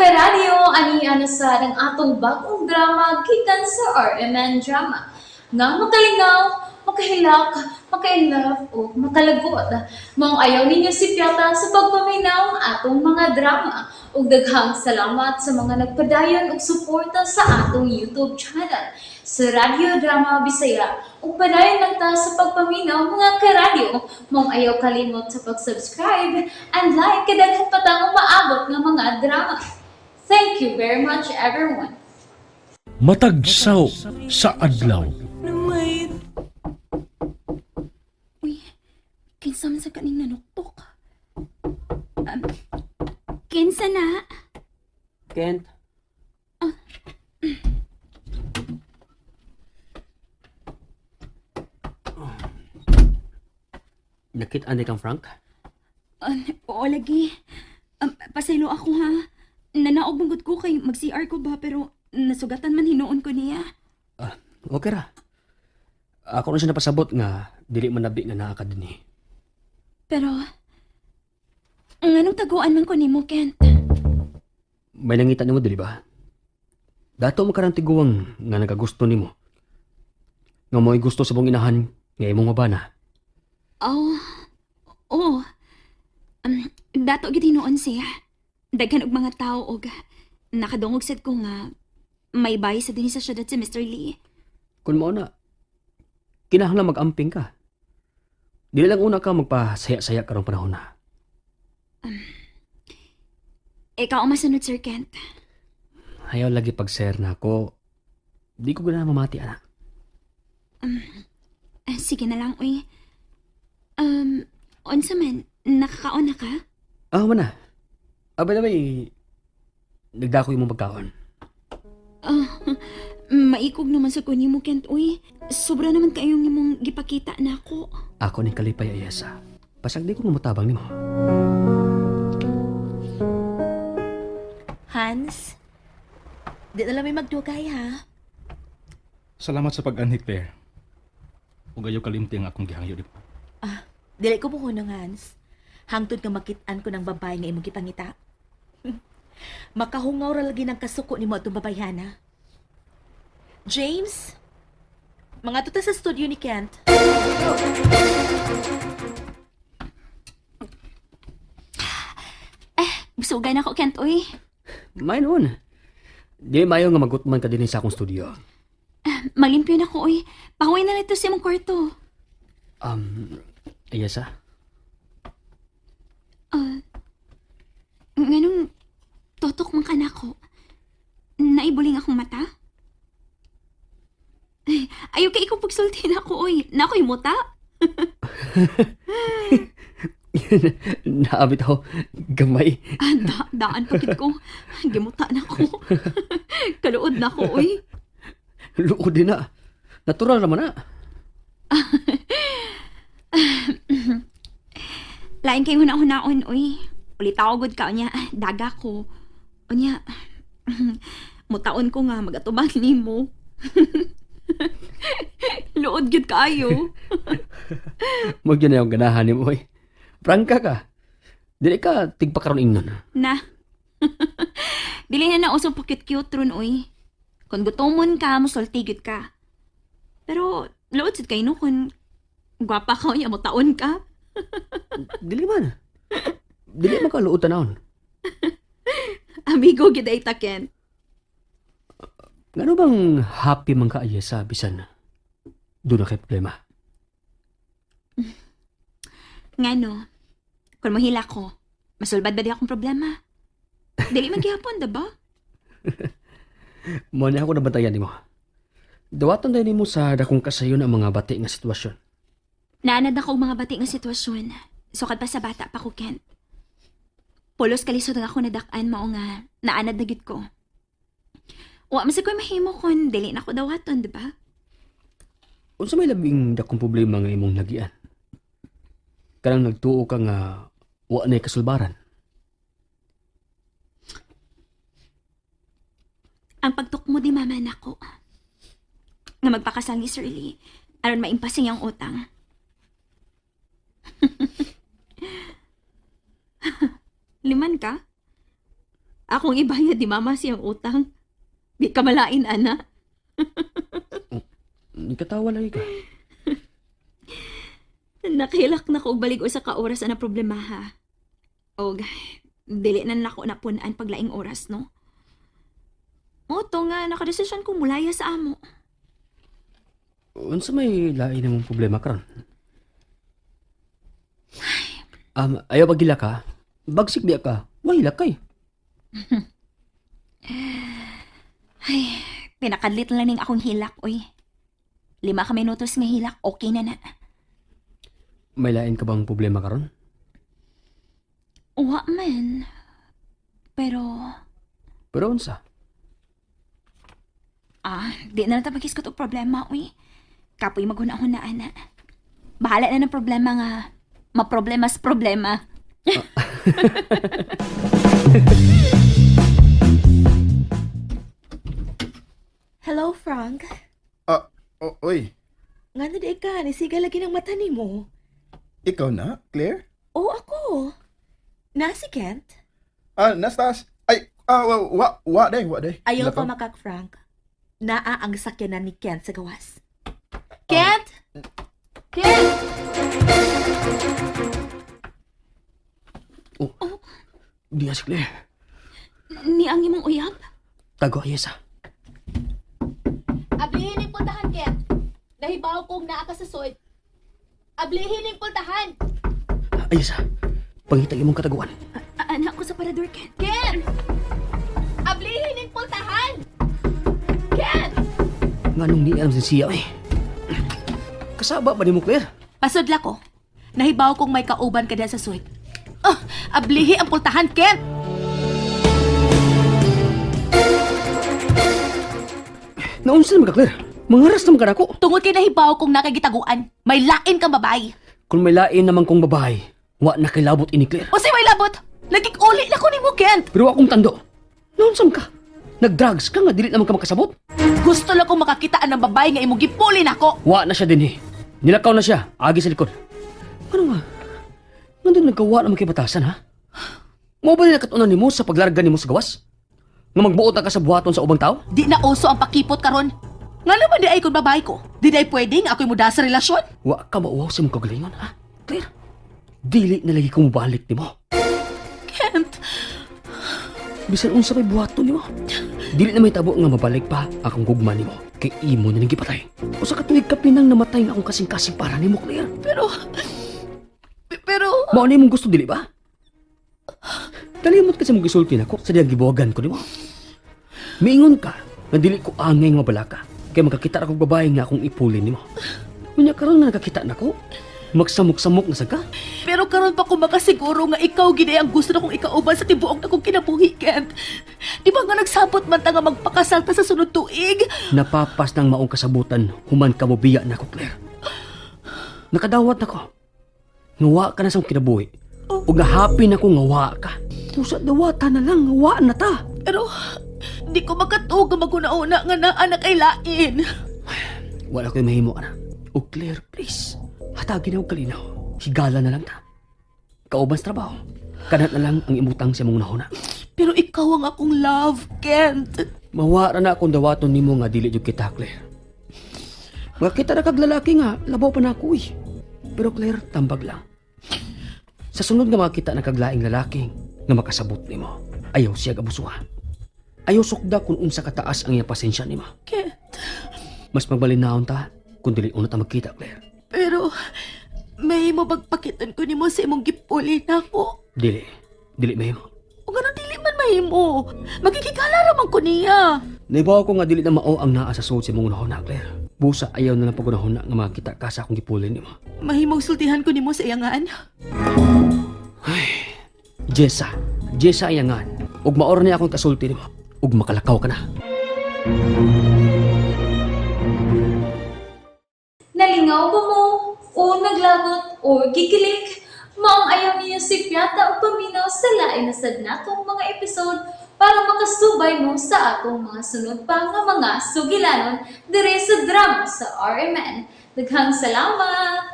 Karadyo, ani ana sa ang atong bagong drama gikan sa RMN Drama. Nga makalingaw, makahilak, makainlove o makalagot. Maong ayaw ninyo si Piata sa pagpaminaw ang atong mga drama. Ug daghang salamat sa mga nagpadayon og suporta sa atong YouTube channel sa Radyo Drama Bisaya. Ug padayon lang ta sa pagpaminaw, mga karadyo. Maong ayaw kalimot sa pag-subscribe and like kay daghan pa tang umaabot nga mga drama. Thank you very much, everyone. Matag saw sa adlaw. Uy, kinsa man sa kaning nanuktok? Kinsa na? Kent. Nakita ni kang Frank? Oo, lagi. Pasaylo ako ha. Nanaog manggod ko kay mag-CR ko ba pero nasugatan man hinuon ko niya. Ah, okay ra. Ako na siya napasabot nga dili man nabi nga naa ka dinhi. Pero, nganong taguan man ko nimo, Kent? May nangita nimo dili ba? Dato mo karang tiguang nga nagagusto nimo. Nga mo'y gusto sa mong inahan nga imong mabana. Oh, oo. Dato gid hinuon siya. Daghan og mga tao og nakadungog sad ko nga may bay sa dinhi sa syudad si Mr. Lee. Kun mao na, kinahanglan mag-amping ka. Dili lang una ka magpasaya-saya karong panahon na. Ikaw ang masunod, Sir Kent. Ayaw lagi pag-share na ako. Di ko ganahan mamati, anak. Ah, sige na lang, uy. Unsa man, nakakaon na ka? Ah, man na. Ah, by the way, nagdako yung mong pagkaon. Ah, maikog naman sa kunin mo, Kent, uy. Sobra naman kayong imong gipakita na ako. Ako ning kalipay, Ayesa. Pasag di ko mamutabang nimo. Hans, di na lang may magdugay ha. Salamat sa pag-anhi, Claire. Ug ayaw kalimti ang akong gihangyo di ba? Ah, dili ko muhunong, Hans. Hangtod nga makit-an ko ng babae nga imong gipangita. Makahungaw ra lagi ng kasuko nimo atong babayhana. James, mga tuta sa studio ni Kent. Busugan ako, Kent, uy. May noon. Di mayo nga magutman ka din sa akong studio. Malimpyo na ko, uy. Pahuwi na nito sa imong kwarto. Ayesa, Nganong tutok man ka na ako? Naibuling akong mata? Ay, ayaw kay ikaw pagsultin ako, uy. Na ako'y muta. Naabit ako gamay. Ah, daan pakit ko. Gimuta na ko. Kaluod na ko, uy. Luod din na. Natural naman na. Lain kay huna-hunaon, uy. Ulit ako gud ka unya, daga ko. Unya, mutaon ko nga magatubang nimo. Luod gyud kaayo. Magyan na yung ganahan nimo, oy. Prangka ka. Dili ka tigpakaroon ingnon. Na. Dili na na uso cute-cute ron, uy. Kung gutomon ka, musulti gyud ka. Pero luod sad kay no kung gwapa ka unya mutaon ka. Dili man. Dili man ka luod tanawon. Amigo gyud ay ta, Ken. Ngano bang happy man ka, Ayesa, bisan doon na kay problema? Ngano, kung mahila ko, masulbad ba di akong problema? Dili man gihapon, diba? Mo na ako nabantayan nimo. Dawaton dahil nimo sa dakong kasayon ang mga bati nga sitwasyon. Naanad ako og mga bati nga sitwasyon. Sukad pa sa bata pa ko, Kent. Pulos kalisod ang ako nadak-an mao nga naanad na gid ko. Wa man sa ko'y mahimo kon dili na ko dawaton, di ba? Unsa may labing dakong problema nga imong nagian? Kanang nagtuo ka nga wa nay kasulbaran. Ang pagtukmo di mama nako. Nga magpakasal ni Sir Lee, aron maimpasing ang utang. Liman ka? Akong ibayad ni mama siyang utang. Di ka malain, ana. Nikatawa lagi ka. Nakilak na ko og balik usa ka oras ana problema ha. Og dili na nako napun-an paglaing oras no. Oto nga nakadesisyon kong mulaya sa amo. Unsa may lain namong problema karon? Ayaw pagila ka. Bagsik biya ka. Wahila kay. Ay, pinakadlit na lang ning akong hilak oy. 5 ka minutos nga hilak, okay na na. May lain ka bang problema karon? Wa man. Pero Pero unsa? Di na lang ta maghisgot og problema oy. Kapoy maghuna-huna ana. Bahala na ng problema nga maproblemas problema. Hello, Frank. Ah, oy, Ngano di ka? Nisiga lagi ng mata nimo. ikaw na, Claire? Oo, ako. Na si Kent? Ah, nasa taas. Ay, ah, wa, wa, wa day, wa day. Ayaw Lakaw. pa makak, Frank. Naa ang sakyanan ni Kent sa gawas. Kent! Kent! Di si Claire. Ni ang imong uyab? Tago ayesa. Ablihin ning pultahan, Kent. Nahibaw kong naa ka sa soy. Ablihin ning pultahan. Ayesa. Pangitag imong kataguan. Anak ko sa parador, Kent. Kent! Ablihin ning pultahan. Kent! Nganong ni alam sa siya eh. Kasaba ba nimo Claire? Pasudla ko. Nahibaw kong may kauban ka diha sa suite. Ah, ablihi ang pultahan, Kent! Naunsa naman ka Claire? Mangaras naman ka nako. Tungod kay nahibaw kong nakagitaguan, may lain kang babae. Kung may lain naman kong babae, wa na kay labot ini Claire. O si may labot, naging-uli na ko nimo, Kent! Pero akong tando. Naunsa man ka? Nag-drugs ka nga dili naman ka makasabot? Gusto lang kong makakita ng babae nga imong gipuli nako. Wa na siya din eh. Nilakaw na siya, agi sa likod. Ano nga? Nandun nagkawa naman kay batasan ha? Mo ba nila katunan nimo sa paglarga nimo sa gawas? Nga magbuot na ka sa buhaton sa ubang tao? Di na uso ang pakipot karon. Nga naman di ay kung babae ko. Di na ay pwede nga ako'y muda sa relasyon. Wa ka mauwaw sa imong kagalingon ha? Claire, dili na lagi ko mobalik nimo. Kent, Bisan unsa may buhaton nimo. Dili na may tabo nga mabalik pa akong gugma nimo. Kay imo na ning gipatay. Usa ka tuig ka pinang namatay nga akong kasing-kasing para nimo, Claire. pero... Pero... Mao na imong gusto dili ba? Kalimot kasi mong gisulti nako sa diyang gibuhagan ko nimo. Miingon ka nga dili ko angay nga mabalaka kay makakita ra kog babae nga akong ipuli nimo. Unya karon nga nakakita nako, magsamok-samok na sad ka. Pero karon pa ko makasiguro nga ikaw gid ay ang gusto na kong ikauban sa tibuok na kong kinabuhi, Kent. Di ba nga nagsabot man ta nga magpakasal ta sa sunod tuig? Napapas ng maong kasabutan human ka mobiya nako, Claire. Nakadawat nako. Nga wa ka na sa akong kinabuhi. Ug nahappy na ko nga wa ka. Usa dawata na lang nga wa na ta. Pero di ko makatuog nga maguna-una nga naa na kay lain. Wala ko'y mahimo, ana. O Claire, please. Hatagin ako kalinaw. Higala na lang ta. Kauban sa trabaho. Kanat na lang ang imutang sa imong nahuna. Pero ikaw ang akong love, Kent. Mawara na akong dawaton nimo nga dili jud kita, Claire. Makita na kag lalaki nga, labaw pa na ako eh. Pero Claire, tambag lang. Sa sunod nga makita na kag laing lalaki nga makasabot nimo, ayaw siya abusuhan. Ayaw sukda kung unsa kataas ang iyang pasensya nimo. Kent, Mas magmalinahon ta kung dili una ta magkita, Claire. pero may mo bagpakitan ko nimo sa imong gipuli nako. Dili. Dili mahimo. O ganun dili man mahimo. Magkikigala ra man ko niya. Naibaw ko nga dili na mao ang naa sa suod sa imong nahuna, Claire. Busa ayaw na lang pagunahuna nga makita ka sa akong gipulin nimo. Mahimong sultihan ko nimo sa iyangan. Jessa. Jessa iyangan. Ug maor niya akong kasulti nimo. Ug makalakaw ka na. Nalingaw ba mo? O naglagot o gikilig? Maong ayaw niyo si Piata o paminaw sa lain na sad natong mga episode para makasubay mo sa atong mga sunod pa nga mga sugilanon dire sa drama sa RMN. Daghang salamat!